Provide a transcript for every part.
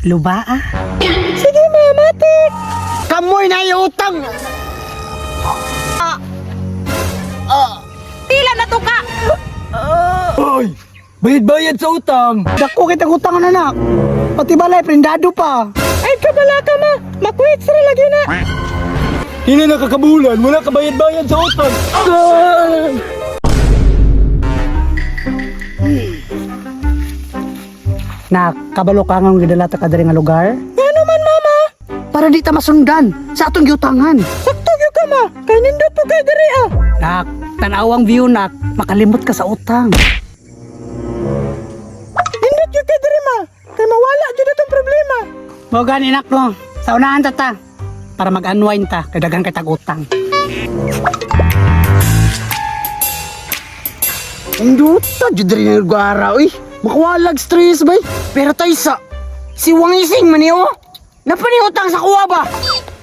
Luba ah. Sige ma, matik. Kamoy na utang. Pila na to ka? Hoy! Bayad-bayad sa utang! Dako kitang utang anak. Pati balay prindado pa. Ay kabala ka ma, makwit ra lagi na. Hindi na kakabulan, wala ka bayad-bayad sa utang! Ah! Nak, kabalo ka nga gidala ta ka diri nga lugar? Ngano man mama? Para di ta masundan sa atong giutangan. Sakto gyud ka ma, kay nindot po kay diri ah. Nak, tanawang view nak, makalimot ka sa utang. Nindot gyud kay diri ma, kay mawala gyud atong problema. Mo gani nak no, sa unahan ta ta para mag-unwind ta kay daghan kay tag utang. Induta jud diri nga lugar oy. Makawalag stress bay. Pero tay sa si Wang Ising man niyo. Napani utang sa kuwa ba?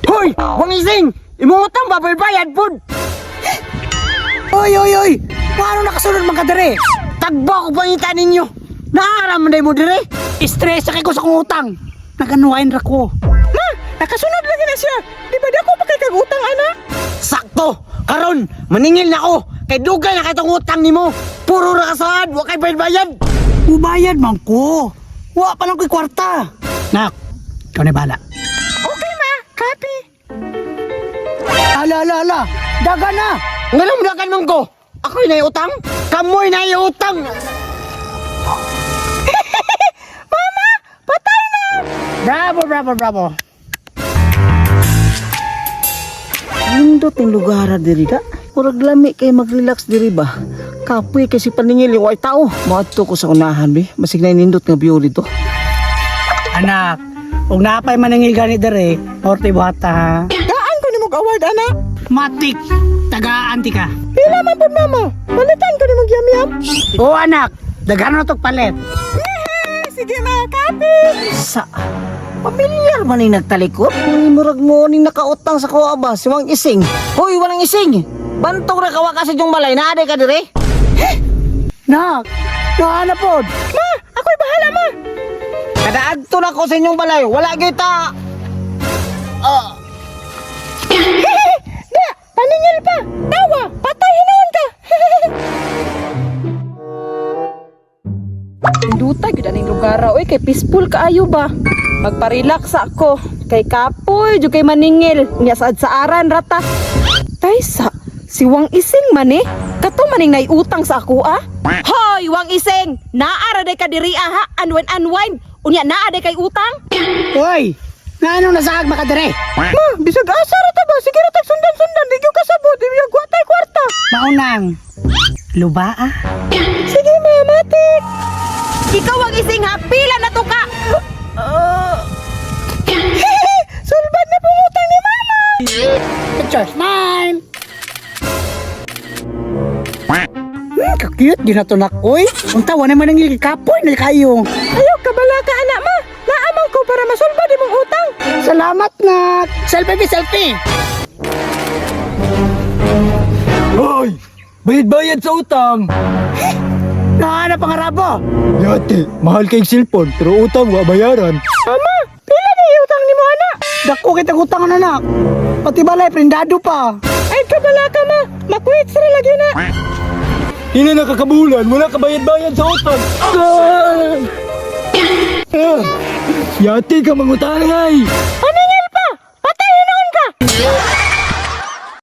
Hoy, Wang Ising, imong utang ba bayad pud? Oy oy oy, paano nakasunod man ka diri? Tagba ko pangita ninyo. Naara man day mo dire. Stress sa kay ko sa kong utang. Nag-unwind ra ko. Ma, nakasunod lagi na siya. Di ba dako pa kay kag utang ana? Sakto. Karon, maningil na ko. Kay dugay na kay tong utang nimo. Puro ra ka saad, wa kay bayad-bayad. Mubayad man ko. Wa pa lang ko'y kwarta. Nak, ikaw na bahala. Okay ma, copy. Ala, ala, ala. Daga na. Nganong dagan man ko? Ako'y naiutang? Kamoy naiutang! Mama! Patay na! Bravo, bravo, bravo. Nindot ang lugar diri da. Murag lami kay mag-relax diri ba. Kapoy kasi paningil yung ay tao. Moadto ko sa unahan bi. Masig na nindot nga view dito. Anak, ug napay manangil gani dere, orte buhata ha. Daan ko nimo award ana. Matik, tagaan ti ka. Pila man pud mama. Palitan ko nimo yam-yam. Oo anak, daghan na tog palit. Sige ma, copy. Sa pamilyar man ning nagtalikod? Uy, murag mo ning nakautang sa kuha ba? Si Wang Ising. Hoy, walang ising. Bantog ra kawa kasi yung balay. Naaday ka dire? Nak, naana pod. Ma, ako'y bahala ma. Kadaadto na ko sa inyong balay. Wala gyud ta. Da, paningil pa. Tawa, patay hinuon ka. Duta gyud aning lugar oy kay peaceful kaayo ba. Magpa-relax ako kay kapoy jud kay maningil nya saad saaran rata. Taysa si Wang Ising man eh. Kato maning naiutang sa ako ah. Hoy Wang Ising, naa ra day ka diri ah, ha, unwind unwind. Unya naa day kay utang. Hoy, naano nasaag makadere? Ma, bisag asa ra ta ba? Sige ra tag sundan-sundan, di gyud kasabot, di gyud gwatay kwarta. Maunang, luba ah. Sige ma, matik. Ikaw Wang Ising ha, pila na to ka. Sulbad na pong utang ni mama. Picture smile. Ka-cute, di na to nak, oy. Unta, wala man ang kapoy na kayo. Ayaw kabala ka anak ma. Naamang ko para masulbad imong utang. Salamat, nak. Selfie, be, selfie. Hoy! Bayad-bayad sa utang! Naana pangarabo. Yate, mahal kay cellphone, pero utang wa bayaran. Ama, pila na utang nimo anak? Dako kitang utang anak. Pati balay prindado pa. Ay kabala ka ma, makwit ra lagi na. Hindi na kakabulan, wala ka bayad-bayad sa utang! Ah! Ah! Yate ka mangutang ay! Ano